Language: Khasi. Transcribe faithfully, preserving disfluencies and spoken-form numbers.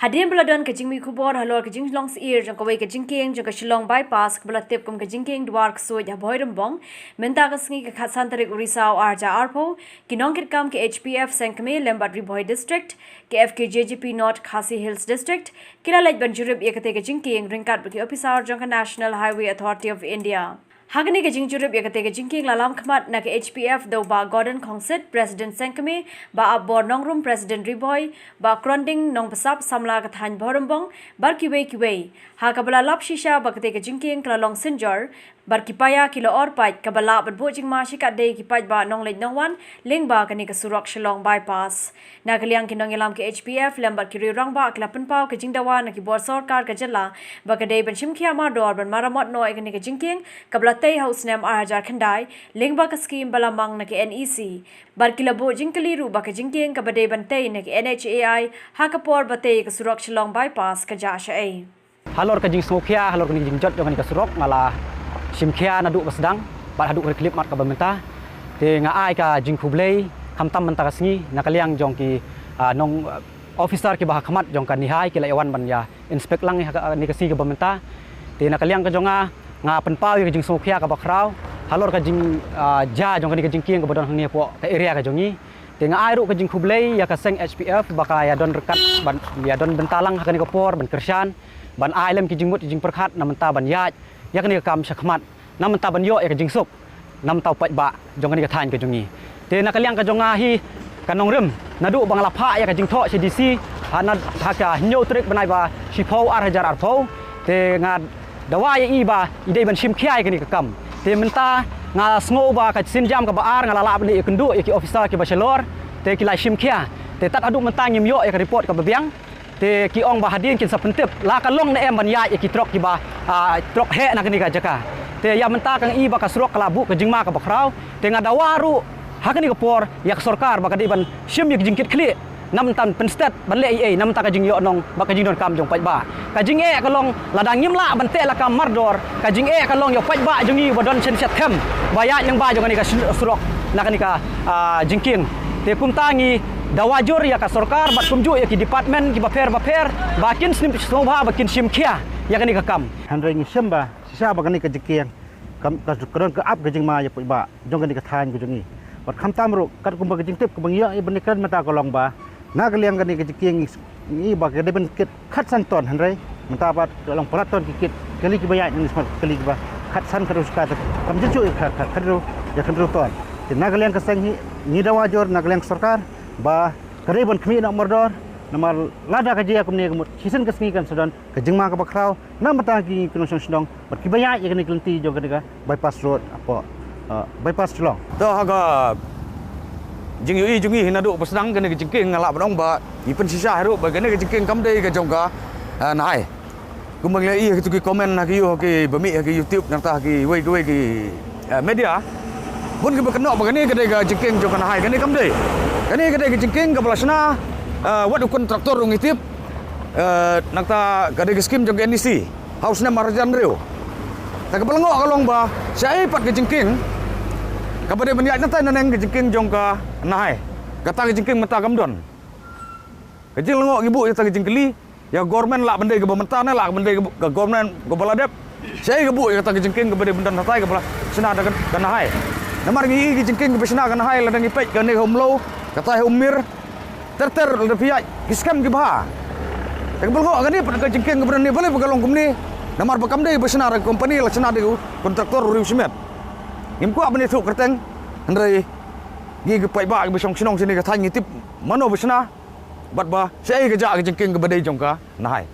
Hadien ba la don ka jingmih khubor halor ka jinglong syier jong kawei ka jingkieng jong ka Shillong Bypass kaba la tip kum ka jingkieng Dwar Ksuid ha Bhoirymbong, mynta ka sngi ka khatsan tarik u Risaw arhajar arphew, ki nongkitkam ka H P F Sengkmie lem bad Ri Bhoi District, ka F K J G P North Khasi Hills District, ki la leit ban jurip ïa katei ka jingkieng ryngkat bad ki ophisar jong ka National Highway Authority of India. Ha kane ka jingjurip ïa katei ka jingkieng la lam khmat na ka H P F da u Bah Gordon Khongsit, President Sengkmie, Bah Apbor Nongrum, President Ri Bhoi, Bah Kronding Nongbsap, samla ka thaiñ Bhoirymbong, bad kiwei kiwei. Ha kaba la lap shisha ba katei ka jingkieng ka la long synjor, bad ki paia ki la or pait, kaba lah ban buh jingma shikatdei ki paidbah nongleit nongwan lyngba kane ka surok Shillong Bypass. Na ka liang ki nongïalam ka H P F lem bad ki riew rangbah ki la pynpaw ka jingdawa na ki bor sorkar ka jylla ba ka dei ban shim khia mardor ban maramot noh ïa kane ka jingkieng kaba la tei ha u snem arhajar khyndai lyngba ka skhim ba la mang na ka N E C. Bad ki la buh jingkylli ruh ba ka jingkieng kaba dei ban tei na ka N H A I ha ka por ba tei ka surok Shillong Bypass ka jah shaei. Halor ka jingsngewkhia halor kane ka jingjot jong kane ka surok, nga la shim khia naduh ba sdang bad haduh ka khyllipmat kaba mynta. Te nga ai ka jingkhublei khamtam mynta ka sngi na ka liang jong ki, ah, nong, ah, officer kiba ha khmat jong ka NEHAI ki la ïawan ban ïa inspect lang ha kane ka sngi kaba mynta. Te na ka liang ka jong nga, nga pynpaw ïa ka jingsngewkhia kaba khraw halor ka jing, ah, jia jong kane ka jingkieng kaba don hangne hapoh ka area ka jong ngi. Te nga ai ruh ka jingkhublei ïa ka seng H P F ba ka ïa don ryngkat ban ïa don bynta lang ha kane ka por ban kyrshan, ban ai lem ki jingmut ki jingpyrkhat na mynta ban ïaid ïa kane ka kam shakhmat, na mynta ban ïoh ïa ka jingsuk na mynta u paidbah jong kane ka thaiñ ka jong ngi. Te na ka liang ka jong nga hi ka nongrim, naduh ba nga la phah ïa ka jingthoh sha D C ha na, ha ka hynñiew tarik bnai ba shiphew arhajar arphew, te nga dawa ïa i ba i dei ban shim khia ïa kane ka kam. Te mynta nga sngew ba ka sienjam kaba ar nga la lah ban ïakynduh ïa ki officer kiba shalor, te ki la shim khia. Te tad haduh mynta ngim ïoh ïa ka report kaba biang. Te ki ong ba hadien kin sa pyntip la ka long ne em ban ïaid ïa ki trok kiba, ah, trok heh na kane ka jaka. Te ïa mynta ka ngi ba ka surok ka la buh ka jingma kaba khraw. Te nga dawa ruh ha kane ka por ïa ka sorkar ba ka dei ban shim ïa ka jingkitkhlieh na mynta pynstet ban leh ei ei na mynta ka jingïohnong bad ka jingdonkam jong paidbah. Ka jingeh ka long lada ngim lah ban teh lakam mardor, ka jingeh ka long ïa u paidbah jong ngi ba don shen shet them ba ïaid lyngba jong kane ka sur-, surok na kane ka, ah, jingkieng. Te kumta ngi dawa jur ïa ka sorkar bad kumjuh ïa ki department kiba pher ba pher ba kin sngewbha ba kin shim khia ïa kane ka kam. Hynrei ngi shem ba shisha ba kane ka jingkieng kam ka, ka don ka ap ka jingma ïa paidbah jong kane ka thaiñ ka jong ngi. Bad khamtam ruh katkum ba ka jingtip kaba ngi ïoh ban ïakren mynta ka long ba na ka liang kane ka jingkieng ngi, ngi ba ka dei ban kit khatsan ton, hynrei mynta pat ka long palat ton ki kit kali kiba ïaid, ngi smat kali kiba khatsan, khathynriew, ka kam jingjuh ka, ka, khathynriew, ïa khathynriew ton. Te na ka liang ka seng hi ngi dawa jur na ka liang ka sorkar ba ka dei ban khmih noh mardor, namar lada ka jia kumne ka mut shisien ka sngi kan sa don ka jingma kaba khraw na bynta ki nongshong shnong bad kiba ïaid ïa kane ka lynti jong kane ka bypass road hapoh, ah, bypass Shillong. To ha ka jingïohi jong ngi hi naduh ba sdang kane ka jingkieng nga lah ban ong ba ngi pynshisha hi ruh ba kane ka jingkieng kam dei ka jong ka, ah, NEHAI. Kumba ngi la ïohi ha kitu ki comment ha ki ïoh ha kiba mih ha ki YouTube nangta ha kiwei kiwei ki, ah, media. Bun kiba kynnoh ba kane ka dei ka jingkieng jong ka NEHAI, kane kam dei. Kane ka dei ka jingkieng kaba la shna, ah, wat u contractor u ngi tip, ah, nangta ka dei ka skim jong ka N E C ha u snem arhajar hynriew. Te kaba lyngngoh ka long ba shaei pat ka jingkieng kaba dei ban ïaid nangta naneng ka jingkieng jong ka NEHAI. Kata ka jingkieng mynta kam don. Ka jinglyngngoh ngi buh ïa kata ka jingkylli ïa ka government lah ban dei kaba mynta ne lah ban dei ka government kaba la dep. Shaei ka buh ïa kata ka jingkieng kaba dei ban don hatai kaba la shna da ka NEHAI. Namar ngi ïohi ka jingkieng kaba shna ka NEHAI lada ngi peit kane ha Umlaw, katai ha Ummir, ter ter lada phi ïaid ki skhem ki bha. Te kaba lyngngoh kane pat ka jingkieng kaba don ne balei ba ka long kumne. Namar ba kam dei ba shna da ka company, la shna da ka contractor u riew shimet. Ngim kwah ban ïathuh kyrteng, hynrei ngi ki paidbah kiba shong shnong shane ka thaiñ ngi tip mano ba shna bad ba shaei ka jia ka jingkieng kaba dei jong ka NEHAI.